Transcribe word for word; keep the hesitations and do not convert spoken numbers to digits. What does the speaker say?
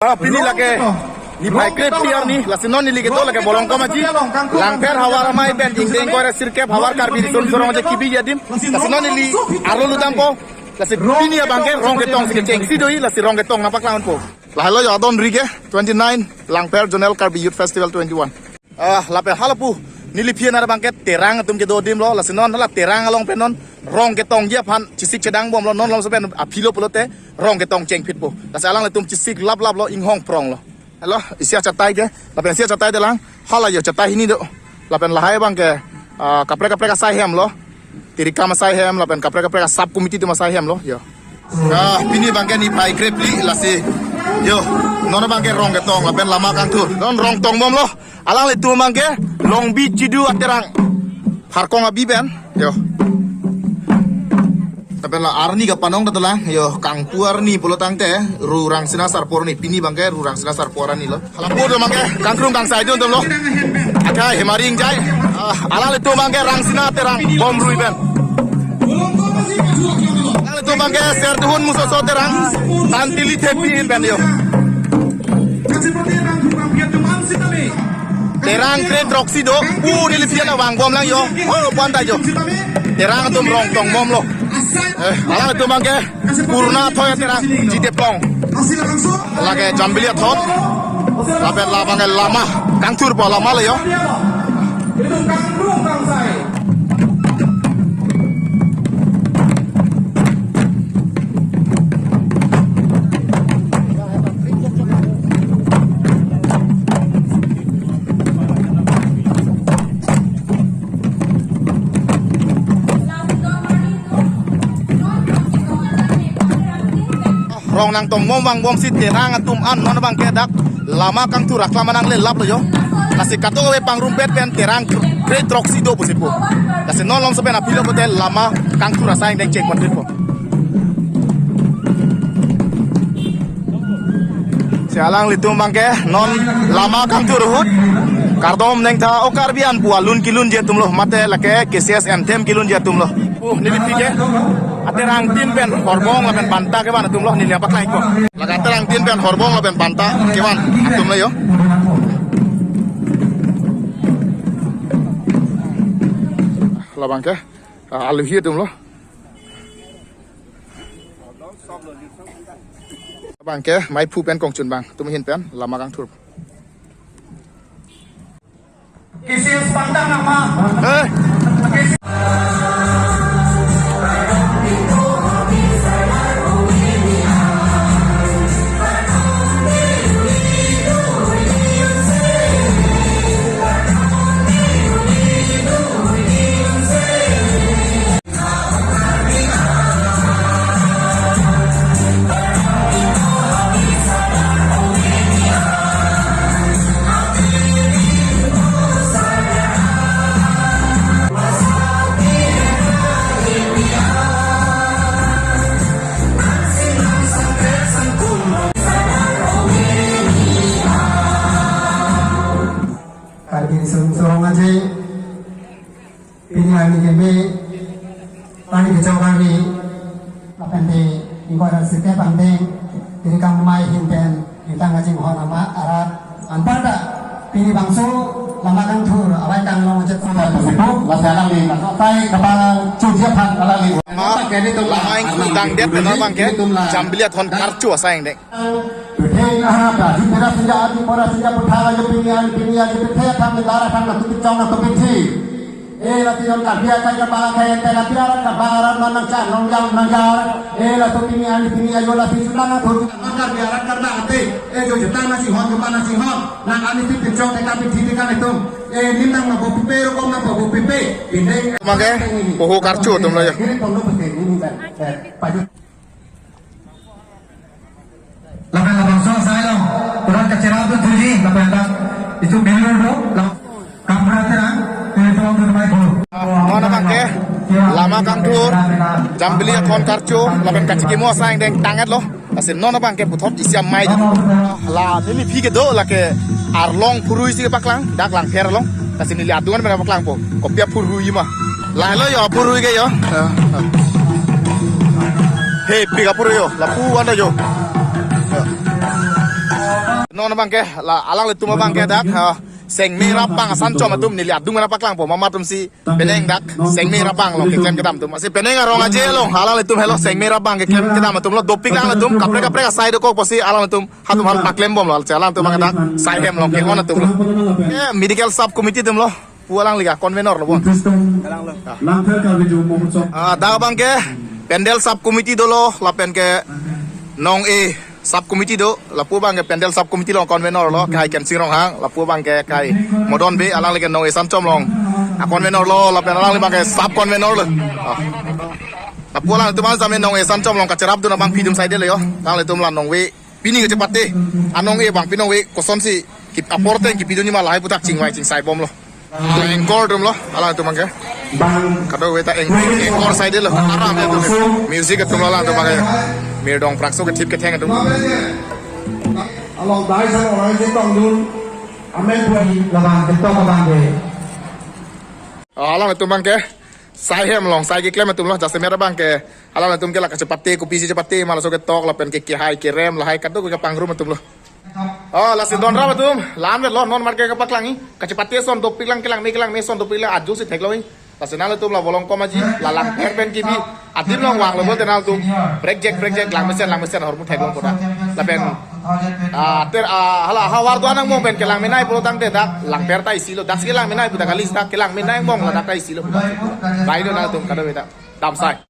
Ah, pini lake niphai krephli arni, lasi non neli kedo lake Bolongkom Aji, Langpher havar amei pen ingdeng ingkoi ra sirkep havar Karbi Riso Nimso Rong Aje kebiji adim, lasi non neli arlo ludampo, lasi pini abangke rong ketong si kechengsi do-i, lasi rong ketong nangpaklangpo. Lahelo jo adon ri ke twenty-nine Langpher Zonal Karbi Youth Festival twenty-one. Ah, lapen halapu neli aphi aner abangke Terang atum kedo adim lo, lasi non hala Terang along pen non rong ketongji aphan chesik chedang bomlo, non lomso pen aphi lo pulote rong ketong chengphitpo. Lasi alanglitum chesik laplap lo, inghong prong lo. Helo, isi achatai ke, lapen isi achatai dolang, hala jo chatai hini do. Lapen lahai abangke, ah, kaprek kaprek asai hem lo. Tirikam asai hem, lapen kaprek kaprek a-sub committee atum asai hem lo, jo. Ah, pini abangke niphai krephli, lasi. Jo, non abangke rong ketong, lapen lama kangthur. Non rong tong bomlo. Alanglitum abangke longbi chidu aterang. Harkong abi pen, jo. Lapen la arni kapanong ta dolang, jo, kangpu arni pulo tangte, Ru Rangsina Sarpo arni, pini abangke Ru Rangsina Sarpo arni lo. Halapu atum abangke kangkrung kangsai dun atum lo. Akai hemari ingjai. Ah, alanglitum abangke Rangsina aterang bom rui pen. Alanglitum abangke Serduhun Musoso aterang, Tantili thepi pen jo. Terang kre throksi do, puri lipia la vang bomlang jo. Oh, panta jo. Terang atum rong tong bomlo. Eh, alanglitum abangke Purna Thoi aterang, Jiteplong. Lake Jambili Athon. Lapen labangke lama kangthurpo, lama le jo. Rong nangtong mom vang bomsi Terang atum an non abangke dak lama kangthur aklam anang le lap lo jo. Lasi kato kave pangrumpet pen Terang kre throksi do pusi pu. Lasi non lomso pen aphi lo pute lama kangthur asai ingdeng cheng pon po. Si alanglitum abangke non lama kangthur ahut kardom nengtha, o Karbi an pu alun kelunji atum lo, mate lake K C S anthem kelunji atum lo. Oh, neli aphi ke aterang tin pen horbong lapen banta kevan atum lo, neli nangpaklangpo. Lake aterang tin pen horbong lapen banta kevan atum lo jo. Labangke, ah, aluhi atum lo. Abangke maiphu pen kongchunbang atum ahin pen lama kangthur. Kisis pangdang nama. Eh. Karbi Riso Nimso Rong Aje, pini arni keme, arni kechok arni, lapen te ingkoi ra sirkep angdeng, Tirikam amei ahin pen, ingtang kachinghon amat arat, anparta, pini bangso, lama kangthur, avai kanglong ajat. Lasi alangli, tai kapachunji aphan alangli. Lama, lama ingdangdet pen abangke, Jambili Athon karcho asai ingdeng. Betheng aha ta, jupera sinja, jupera sinja, putha, ajo pini an, pini ajo pethe, tham ledar, tham natu pichong, natu pithi. Eh, lasi non Karbi akai kaba akai ente, lasi arat kaba arat, non nang cha, nong jam, nang jar. Eh, laso pini an, pini ajo, lasi sulang athur, non Karbi arat karba ate. Eh, jo juta nasi hon, juta nasi hon. Nang ani ti pichong, teka pithi, teka netum. Eh, nim nang mabo pipe, rokom nang mabo pipe. Pindeng. Mage, poho karcho atum lo jo. Kiri pondok pete, ini kan. Eh, paju. Lapen labangso asai along, purat kacherap dun thuji, lapen dak isu bilur do, lam, kampura terang, ini tolong dun mai dulu. Non abangke, lama kangthur, Jambili Athon karcho, lapen kachikimo asai ingdeng tangdet lo, lasi non abangke puthot isi amei dun. La, neli aphi kedo, lake arlong phurui si kepaklang, dak Langpher along. Lasi neli adung an pen paklangpo. Kopi aphurui ma. Lahelo jo aphurui ke jo. He, pik aphurui jo. Lapu anda jo. Non abangke, la alanglitum abangke dak, ah, Sengme Rabang asan chom atum neli adung ana paklangpo, mama atum si penang dak Sengme Rabang along keklem kedam atum. Lasi penang arong aje along alanglitum helo Sengme Rabang keklem kedam atum lo, dopik lang atum, kaprek kaprek asai dokok pusi alanglitum hatum hal paklembomlo, alse alanglitum abangke dak sai hem along ke-on atum lo. Eh, medical sub committee atum lo. Pu alangli ke convenor lo bon. Langpher Karbi Anglong Motchot. Ah, dak abangke pandal sub committee dolo, lapen ke nong-e sub committee do, lapu abangke pandal sub committee along convenor lo, kehai Kensing Ronghang, lapu abangke kehai Modon Bey, alangli ke nong-e asan chom along a convenor lo, lapen alangli abangke sub convenor lo. Ah. Lapu alangtum an same nong-e asan chom along kacherapdun abangpi atum saidelo yo. Alanglitum la nong-e pini kachepate, anong-e abangpi nong-e kosonsi kip apor teng kipidun ma lahai aputhak chingvai chingsaibomlo. Anchor atum lo, alangtum abangke. Bang. Kadokave ta anchor, anchor saidelo, aram ya atum. Music atum lo alangtum abangke. Mirdong prakso kethip ketheng atum. Along dai sa along si tongdun. Amen pura labang ketok abangke. Oh, alangtum abangke. Sai hem along sai keklem atum lo, jasemet abangke alanglitum ke la kachepate, kopisi chepate ma laso ketok lapen ke kehai kerem lahai kadokave kapangrum atum lo. Oh, lasi don rap atum, la-an vetlo, non marke kapaklang-i. Kachepate ason dopik lang, kelangme kelangme ason dopik lang, ajo si theklong-i. Lasi nanglitum la volong komaji, la Langpher pen kebi adim along vanglo pulote nanglitum brekjek brekjek, langmesen langmesen ahormu theklong koda. Lapen, ah, ter, ah, hala havar do-an angbong pen kelangmenei pulo tangte dak Langpher ta isi lo, dak si kelangmenei pu dak kali, dak kelangmenei angbong ladak ta isi lo. Lailo nanglitum kadokave ta damsai.